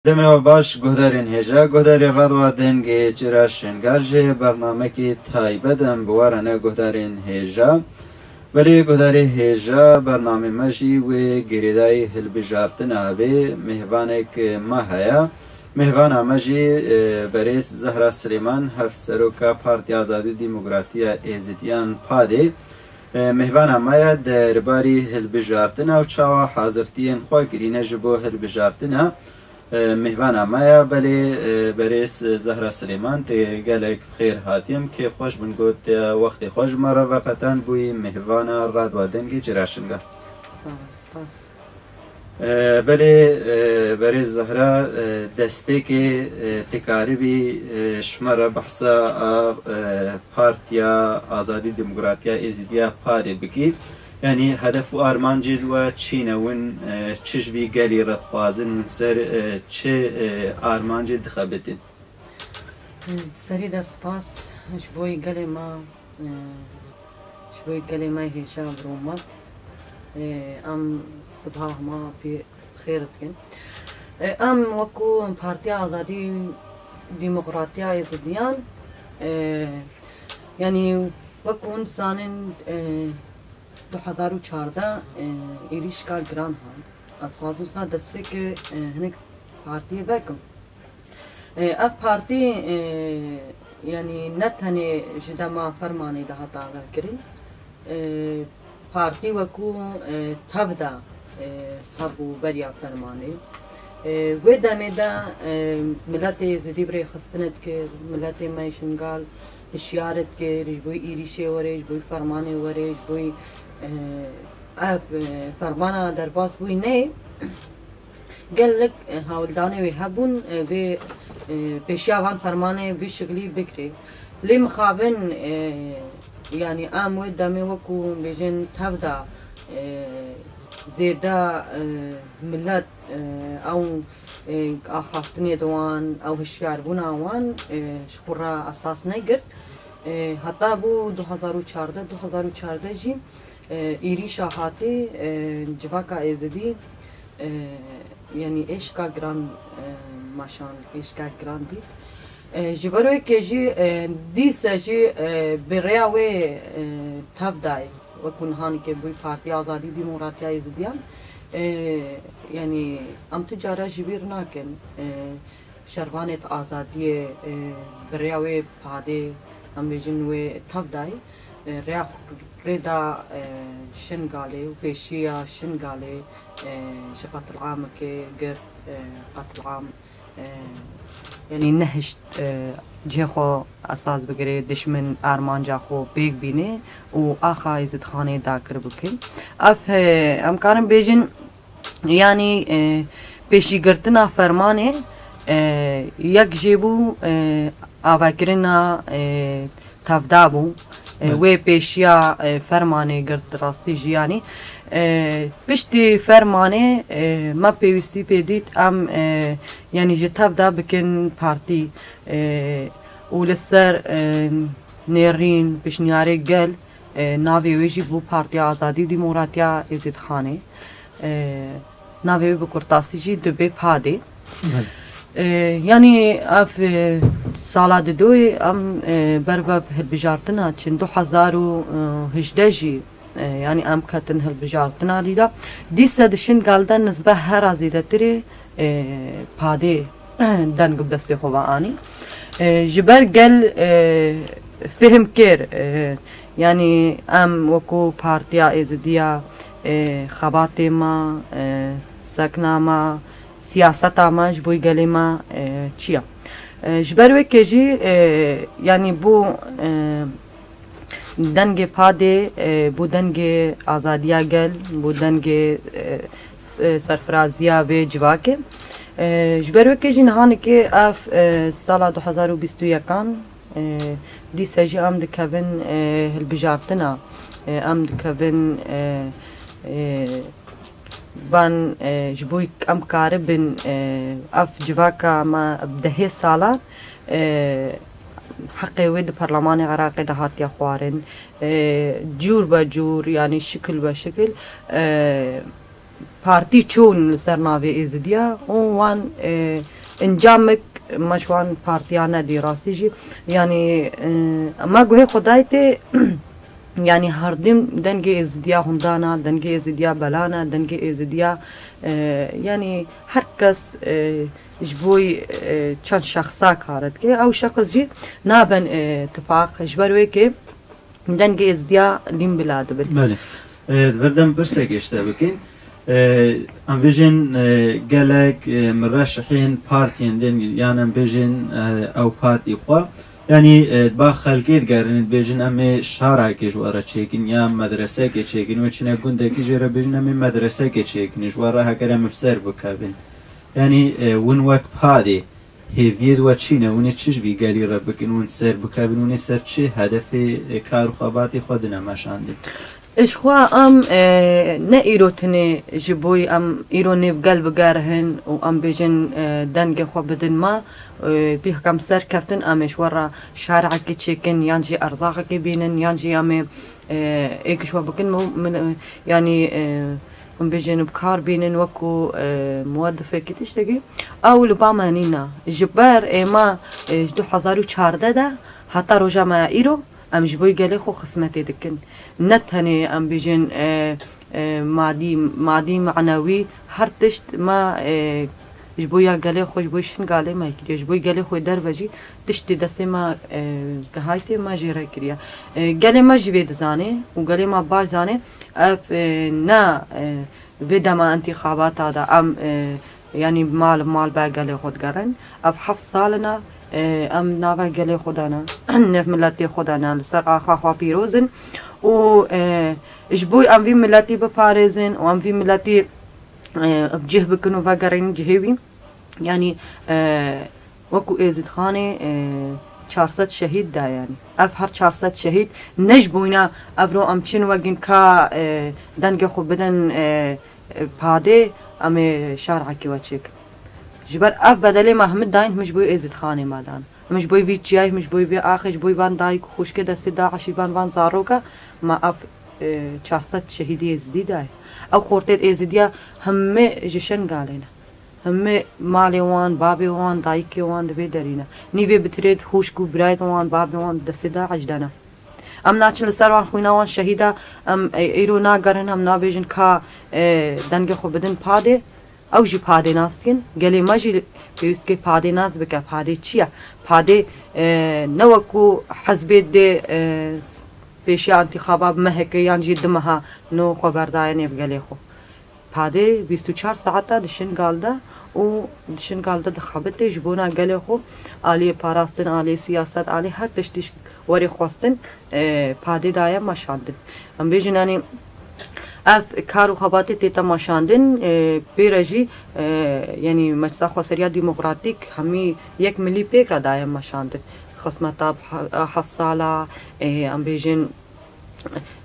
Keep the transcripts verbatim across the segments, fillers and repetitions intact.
Demê we baş, guhdarên hêja, guhdarê Radwa Dengê Cira Şingal jê bernamekî taybet em bi we re ne guhdarên hêja. Belê guhdarê hêja, bernamê me jî wê girêdayî hilbijartina bê, mêhvanek me heye. Mêhvana me jî, e, berêz Zehra Silêman, hevseroka Partiya Azadî û Demokratiya Êzidiyan, padê. E, mêhvana me ye derbarî hilbijartina û çawa hazirtiyên xwe kirîne ji bo hilbijartina. E, mêhvana me ya belê, e, berêz Zehra Silêman, tê gelek bi xêr hatiyim, kêf xweş bin got te wextê xwe ji me re veqetan bûyî mêhvana Radwa Dengê Cira Şingal. Sağ ol, spas. E, belê, e, berêz Zehra, e, destpêkê, e, tê karibî, e, ji me re behsa a, e, Partiya Azadî Demokratiya Êzidiya, padê, bikî. Yanî hedef û armancên we çi ne? Win, e, çi ji vî gelî re dixwazin? Win ser, e, çi, e, armancê dixebitin? Serî de spas ji bo gelê me, e, ji bo gelê me hêja bi rûmet. E, em sibaha hema pê xêr dikin. E, em wekû Partiya Azadî Demokratiya Êzidiyan, e, yanî wekû hûn dizanin, e, du hezar û çardeh, e, êrîşka giran hat. Ez xwazim sa destpêkê, e, hinek partiyê vekim. E, ev partî, e, yanî ne tenê ji dema fermanê de hate avekirin. E, partî wekû, e, tev de, e, hebû beriya fermanê. E, wê demê de, e, miletê Êzidî bi rêxistinê dikir, miletê me yê Şingal hişyar dikir, ji bo êrîşê werê, ji bo fermanê werê, ji bo, e, ev, e, fermana derbas bûyî neyê. Gelek, e, hewldanê wê hebûn, e, vê, e, pêşiya van fermanê vî şiklî bikirê. Lê mixabin, e, yanî em wê demê wekû bêjin tev de, e, zêde, e, milet, e, ew, e, axaftinê di wan, ew hişyarbûna wan, e, ji xwe re esas negirt. E, heta bû du hezar û çardeh, du hezar û çardeh jî, e, êrîşa hatî, e, civaka Êzidî, e, yanî êşka giran, e, meşand, êşka giran dît. E, ji ber wê ke jî, e, dîse jî, e, bi rêya wê, e, tev dayê, wekû niha nike bûyî Partiya Azadî Demokratiya Êzidiyan, e, yanî em tu cara ji bîr nakin. E, Şervanê di azadiyê, e, bi rêya wê padê, em bêjin wê tev dayî, e, rêya xwe rê da, e, Şingalê û pêşiya Şingalê, e, ji qetilamekê girt, e, qetilam, e, yanî nehişt, e, cihê xwe esas bigire, dişmin armanca xwe pêk bîne û axa Êzidxanê dakir bikin. Ev, e, em karin bêjin, Yanî, e, pêşîgirtina fermanê, e, yek jê bû, e, avakirina, e, tevda bû. E, Belê. Wê pêşiya, e, fermanê girt rastî jî, yanî. E, piştî fermanê, e, me pêwîstî pê dît, em, e, yanî ji tevda bikin partî, e, û li ser, e, nêrîn, pişniyarê gel, e, navê wê jî bû Partiya Azadî û Demokratiya Êzidxanê. E, navê wê bi kurtasî jî dibê padê. Belê. E, yanî ev, e, sala didoyê em, e, ber ve hilbijartina çin du hezar û hejdeh jî, e, yanî em ketin hilbijartina dîda. Dîse di Şingal de nizbe hera zêdetirê, e, padê deng bi destê xwe ve anî. E, ji ber gel, e, fêhm kir, e, yanî em wekû Partiya Êzidiya, e, xebatê me, e, sekna me, siyaseta me ji bo gelê me, e, çi ye? E, ji ber wê ke jî, e, yanî bû, e, Dengê padê, e, bû dengê azadiya gel, bû dengê, e, e, serfiraziya vê civakê. E, ji ber wê ke jî niha nike ev, e, sala du hezar û bîst û yekan, e, dîse jî em dikevin, e, hilbijartina, e, em dikevin, e, e, Van, e, ji bo em karibin, e, ev civaka me bi dehê salan, e, heqê wê di Perlemanê Iraqê de hatiye xwarin. E, cûr be cûr, yanî şikil be şikil, e, partî çûn li ser navê Êzidiya û wan, e, encamek me ji wan partiya nedî rastî jî. Yanî, e, me guhê xwe dayî tê, yanî herdim dengê Êzidiya hundana, dengê Êzidiya belana, dengê Êzidiya, e, yanî her kes, e, ji bo, e, çend şexsa kare dike. Ew şexs jî naben, e, tifaq. Ji ber wê kê dengê Êzidiya dîn bila dibin. Belê. E, di vir dem pirsekê ji te bikin. E, em bêjin, e, gelek, e, mireşihên partiyên din, yan em bêjin, e, ew partî xwe. Yanî, e, ba xelkê digerin, dibêjin em ê şarekê ji we re çêkin, ya medresekê çêkin, wê çine gundekî jê re bêjin em ê medresekê çêkin, ji we re heger em bi ser bikevin. Yanî, e, win wek padê, hêviyê di we çi ne? Hûn ê çi ji vî gelî re bikin? Hûn ser bikevin, hûn ê ser çi hedefê, e, kar û xebatê xwe dine meşandin? Ji xwe em, e, ne îro tenê ji bo em îro nêv gel bigerihin û em bêjin, e, dengê xwe bidin me, e, bî em ser keftin, em ê ji we re şarekê çêkin, yan jî erzaxekê bînin, yan jî em ê, e, êk ji we bikin, min, min, e, yanî, e, hûn bêjin bi kar bînin wekû, e, muwedifekî tiştekî. Ew li ba me nîne. Ji ber ê me, e, ji du hezar û çardeh de heta roja me ya îro, em ji bo gelê xwe xizmetê dikin. Ne tenê em bêjin, e, e, madî, madî, manewî, her tişt me, e, ji bo ya gelê xwe, ji bo Şingalê me kiriye. Ji bo gelê xwe derve jî tiştê destê me, e, gihaytê me jê re kiriye. E, gelê me jî vê dizane û gelê me baş zane, ev, e, ne, e, vê dema întîxabata de em, e, yanî mal mal be gelê xwe digerin. Ev heft sal in e, em nava gelê xwe de ne, nêv miletê xwe de ne, li ser axa xwe pîroz in û, e, ji bo em vî miletî biparêzin û em vî miletî, e, bi cih bikin û vegerînin cihê wî. Yanî, e, wekû Êzîdxanê, e, çar sed şehîd da yanî. Ev her çar sed şehîd ne ji boyna ev ro em çin wegîn ka, e, dengê xwe bidin, e, padê, em ê şarekî we çêkin. Ji ber ev bedelê me hemî dayîn, hemî ji bo Êzîdxanê me dan. Hemî ji bo vî çiyayê, hemî ji bo vê axê, ji bo van dayik û xwişkê destê DAIŞî van, van zaroka me ev, e, çar sed şehîdî Êzidî dayê. Ew xortê Êzidiya hemî ji Şingalê ne. Hemî malê wan, babê wan, dayikê wan di vê derî ne. Nîvê bitirê di xwişk û birayê wan, babê wan destê DAIŞ de ne. Em naçin li ser wan xwîna wan şehîda, em, e, îro nagerin, em nabêjin ka, e, dengê xwe bidin padê. Ew jî padê nas dikin. Gelê me jî pêwîst dike padê nas bike. Padê çi ye? Padê, e, ne wekû hizbê dê, e, pêşiya întîxaba bi mehekê yan jî du meha no xwe berdaye nêv gelê xwe. Padê bîst û çar saeta di Şingal de û di Şingal de dixebitê ji bona gelê xwe, aliyê parastin, aliyê siyaset, aliyê her tiştî werê xwestin, e, padê daye meşandin. Em bêjin, yanî ev kar û xebatê tête meşandin, e, pê re jî, e, yanî Meclisa Xweseriya Demokratîk hemî yek milî pêk re daye meşandin. Xizmeta he-, heft sala, e, em bêjin,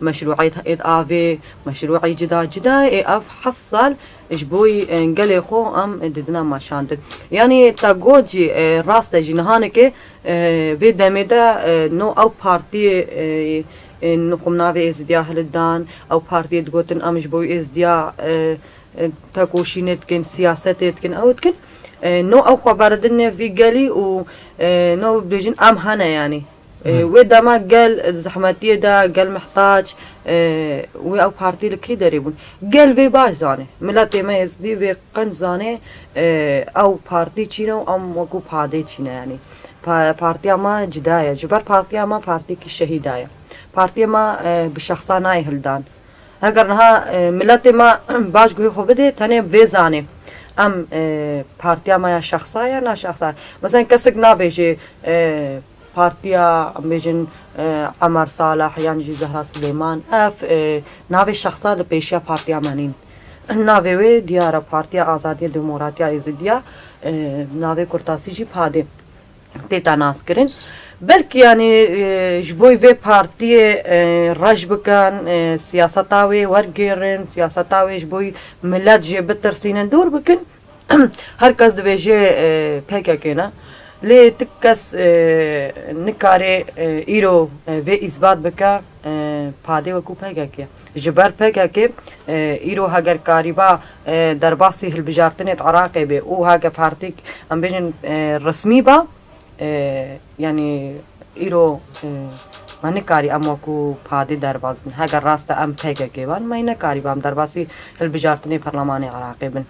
meşrûîyet êd avê, meşrûî cida cida ê ev heft sal ji bo, e, gelê xwe em didine meşandin. Yanî te got jî, e, rast e jî nihanekê, e, vê demê de, e, no ew partiyê, e, e, nixum navê Êzidiya hilidan, ew partiyê digotin em ji bo Êzidiya, e, e, tekoşînê dikin, siyasetê dikin, ew dikin. E, no ew xwe berdine vî gelî û, e, no bêjin em hene yanî. E, wê dema gel di zehmetiyê de, gel mihtac, e, wê ew partî li kî derê bûn? Gel vê baş zanê. Miletê me Êzidî vê qenc zanê, e, ew partî çî ne û em wekû padê çî ne, yanî. Pa-, partiya me cida ye. Ji ber partiya me partîkî şehîda ye. Partiya me, e, bi şexsa nayê hildan. Heger niha, e, miletê me baş guhê xwe bidê, tenê vê zanê. Em, e, partiya me ya şexsa ye, na şexsa ye. Mesela kesek nabêjê, e, partiya, em bêjin, e, Emer Salih yan jî Zehra Silêman, ev, e, navê şexsa li pêşiya partiya me nîn. Navê wê diyar e, Partiya Azadiya Demokratiya Êzidiya, e, navê kurtasî jî padê tête naskirin. Belkî, yanî, e, ji bo vê partiyê, e, reş bikin, e, siyaseta wê wergêrin, siyaseta wê ji bo milet jê bitirsînin, dûr bikin. Her kes dibêje, e, P K K ne. Lê ti kes, e, nikare, e, îro, e, vê îsbat bike, e, Padê wekû P K K. Ji ber P K K, e, îro heger karîba, e, derbasî hilbijartinê di Iraqê bê û heke partîk, em bêjin, e, resmî ba, e, yanî îro, e, me nikarî em wekû Padê derbas bin. Heger rast e em P K K ban, me nekarîba em derbasî hilbijartinê perlemanê Iraqê bin.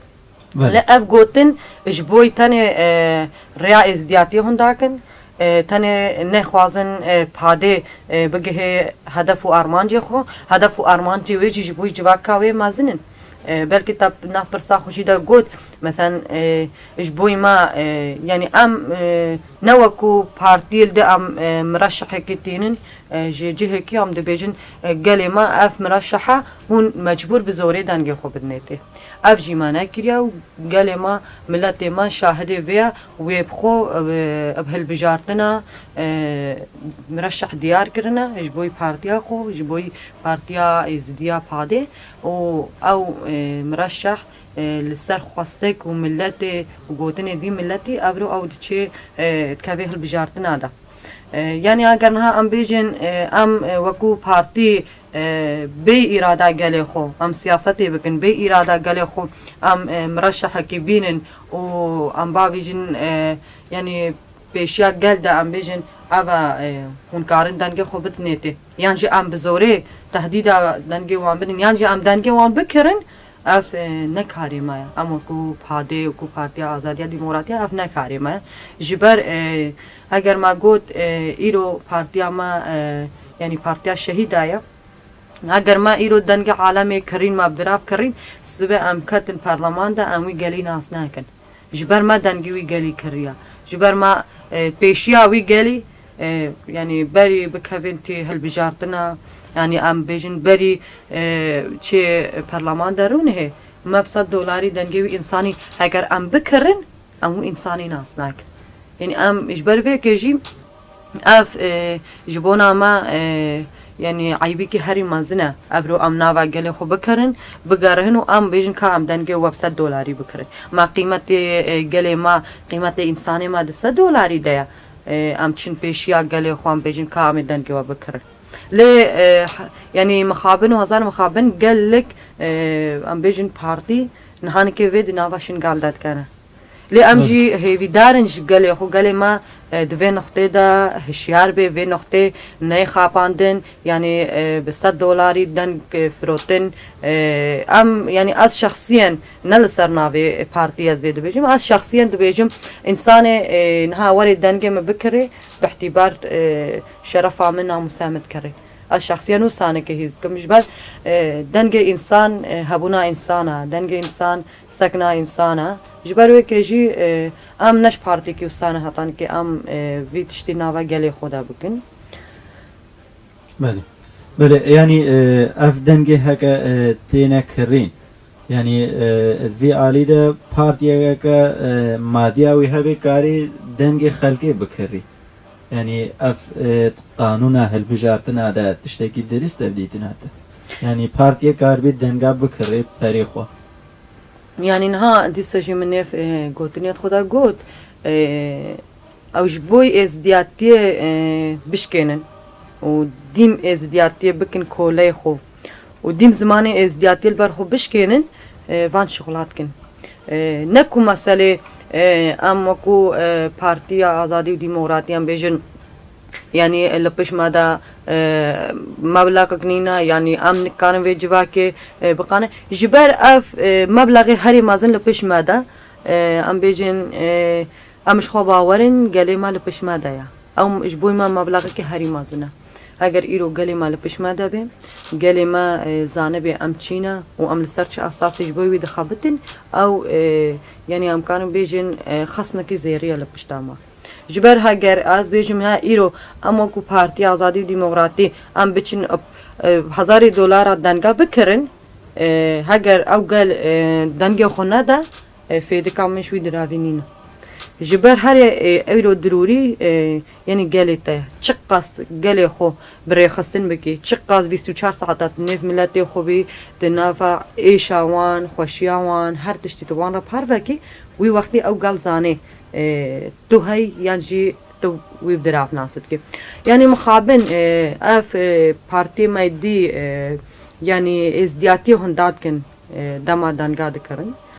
Belê. Lê ev gotin ji bo tenê, e, rêya êzdiyatiyê hûn dakin, e, tenê nexwazin, e, Padê, e, bigihê hedef û armancê xwe. Hedef û armancê wê jî ji bo civaka wê mezin in. E, belkî te nav pirsa xwe jî de got, meselen, e, ji bo me, e, yanî em, e, ne wekû partiyê li de em, e, mireşehekî tînin, e, ji cihekî em dibêjin, e, gelê me ev mireşehe hûn mecbûr bi zorê dengê xwe bidinê tê. Ev jî me nekiriye û gelê me, miletê me şahidê vê ye. Wê bi xwe, e, bi hilbijartina, e, mireşeh diyar kirine ji bo partiya xwe, ji bo partiya Êzidiya Padê û ew, e, mireşeh, e, li ser xwestek û miletê û gotinê vî miletî evro ew diçê, e, dikeve hilbijartina de. E, yanî eger niha em bêjin, e, em, e, wekû partî, e, bê îrada gelê xwe, em siyasetê bikin, bê îrada gelê xwe, em, e, mireşehekî bînin û em bavêjin, e, yanî pêşiya gel de em bêjin, ev e, e, hûn karin dengê xwe bidinê tê. Yan jî em bi zorê tehdîda dengê wan bidin, yan jî em dengê wan bikirin, ev, e, ne karê me ye. Em wekû Padê, wekû Partiya Azadiya Demokratiya, ev ne karê me ye. Ji ber, e, heger me got, e, îro partiya me, e, yanî partiya şehîda ye. Heger me îro dengê alemê kirîn, me bi dirav kirîn, sibê em ketin perleman de, em wî gelî nas nekin. Ji ber me dengê wî gelî kiriye. Ji ber me, e, pêşiya wî gelî, e, yanî berî bikevin tê hilbijartina, yanî em bêjin berî, e, çê perleman de rûnihê, me bi sed dolarî dengê wî însanî heger em bikirin, em wî însanî nas nakin. Yanî em ji ber vê kê jî ev, e, ji bona me, e, yanî eybîkî herî mezin e. Evro em nava gelê xwe bikirin, bigerihin û em bêjin ka em dengê we bi sed dolarî bikirin. Ma qîmetê, e, gelê me, qîmetê însanê me di sed dolarî de ye. E, em çin pêşiya gelê xwe, em bêjin ka em ê dengê we bikirin. Lê, e, h-, yanî mixabin û hezar mixabin gelek, e, em bêjin partî niha nikê vê di nava Şingal de dikene. Lê em Evet. jî hêvîdar in ji gelê xwe, gelê me, e, di vê noqtê de hişyar bê, vê noqtê neyê xapandin, yanî, e, bi sed dolarî deng, e, firotin. E, em, yanî ez şexsiyen, ne li ser navê, e, partî ez vê dibêjim, ez şexsiyen dibêjim, însanê, e, niha werê dengê min bikirê, bi îtîbar, e, şerefa min, namûsa min dikerê. Ez şexsiyen wisa neke hîs dikim. Ji ber, e, dengê însan, e, hebûna însan e. Dengê însan sekna însan e. Ji ber wê kê jî, e, em ne ji partîkî wisa ne hetan kê em, e, vî tiştî nava gelê xwe de bikin. Belê. Belê, yanî, e, ev dengê heke, e, têne kirîn. Yanî, e, vî alî de partiyeke, e, madiya wî hebe karî dengê xelkê bikirî. Yanî ev, e, qanûna hilbijartina de tiştekî dirist ev dîtina te. Yanî partiyê karbî denga bikirê perê xwe. Yanî niha dîsa jî min nêv, e, gotinê xwe de got, e, ew ji bo êzdiyatiyê, e, bişkênin û dîm êzdiyatiyê bikin koleyê xwe û dîm zimanê êzdiyatiyê li ber xwe bişkênin, e, van şixula dikin. E, ne ku meselê, e, em wekû, e, Partiya Azadî û Demokratî em bêjin, yanî, e, li pişt me de, e, mebleɣek nîne, yanî em nikarin vê civakê, e, biqane. Ji ber ev, e, mebleɣê herî mezin li pişt me de, e, em bêjin, e, em ji xwe bawer in, gelê me li pişt me de ye. Ew ji bo me mebleɣekî herî mezin e. Heger îro gelê me li pişt me de be, gelê me, e, zanibê em çî ne û em li ser çi esasê ji bo wî dixebitin, ew, e, yanî em karin bêjin, e, xesnekî zêrî ye li pişta me. Ji ber heger ez bêjim he îro em wekû Partiya Azadî û Demokratî em biçin, e, hezarê dolara denga bikirin, e, heger ew gel, e, dengê xwe nede, e, fêdika min ji wî diravî nîne. Ji ber herê, e, îro dirûrî, e, yanî gelê te ye. Çiqas gelê xwe bi rêxistin bikî, çiqas bîst û çar saeta tu nêv miletê xwe bî, di nava êşa wan, xweşiya wan, her tiştî tu wan re parve kî, wî wextî ew gel zanê, e, tu hey yan jî Tu wî bi diraf nas dikî. Yanî mixabin, e, ev, e, partî me dî, e, yanî êzdiyatî hunda dikin, e, dema danga dikirin.